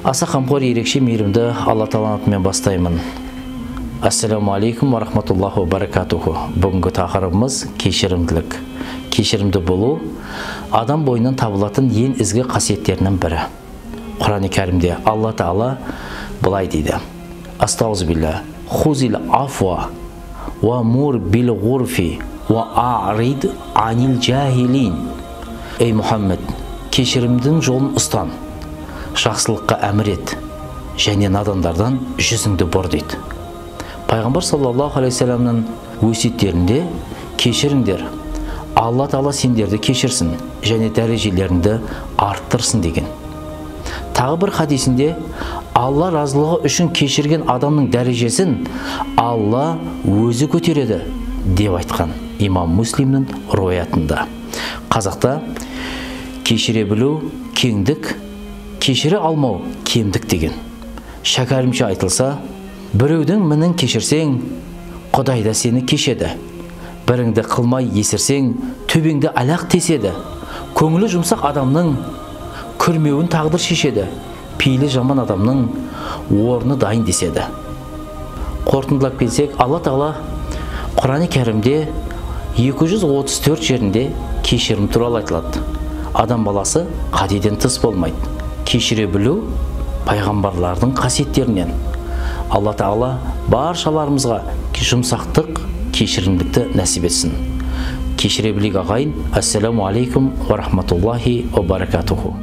Аса қамқор, ерекше мейірімді Алла Тағаланың атымен бастаймын. Ассаламу алейкум ва рахматуллахи ва баракатуху. Бүгінгі тақырыбымыз кешірімділік. Кешірімді болу адам бойынан табылатын ең ізгі қасиеттерінің бірі. Құран-ы Кәрімде Алла Тағала былай дейді: Астағфирулла, хузил афва ва мур бил ғурфи ва а'рид анил жахилин. Ей Мұхаммед, кешірімдің жолын ұстан, жақсылыққа әмір ет және надандардан жүзіңді бұр дейді. Пайғамбар саллаллаху алейхи уассаламның өсиеттерінде кешіріңдер, Алла Тағала сендерді кешірсін және дәрежелеріңді арттырсын деген. Тағы бір хадисінде Алла разылығы үшін кешірген адамның дәрежесін Алла өзі көтереді деп айтқан Имам Муслимнің риуаятында. Қазақта кешіре білу кеңдік, кешіре алмау кемдік деген. Шәкәрімше айтылса, біреудің мінін кешірсең, Құдай да сені кешеді. Біріңді қылмай есірсең, төбеңді алақ теседі. Көңілі жұмсақ адамның күрмеуін тағдыр шешеді. Пейілі жаман адамның орны дайын деседі. Қорытындылап келсек, Алла Тағала Құран-ы Кәрімде 234 жерінде кешірім туралы айтылады. Адам баласы қатеден тыс болмайды. Кешіре білу пайғамбарлардың қасиеттерінен. Алла Тағала баршаларымызға жұмсақтық, кешірімдікті нәсіп етсін. Кешіре білейік ағайын. Ассаламу алейкум ва рахматуллахи ва баракатуху.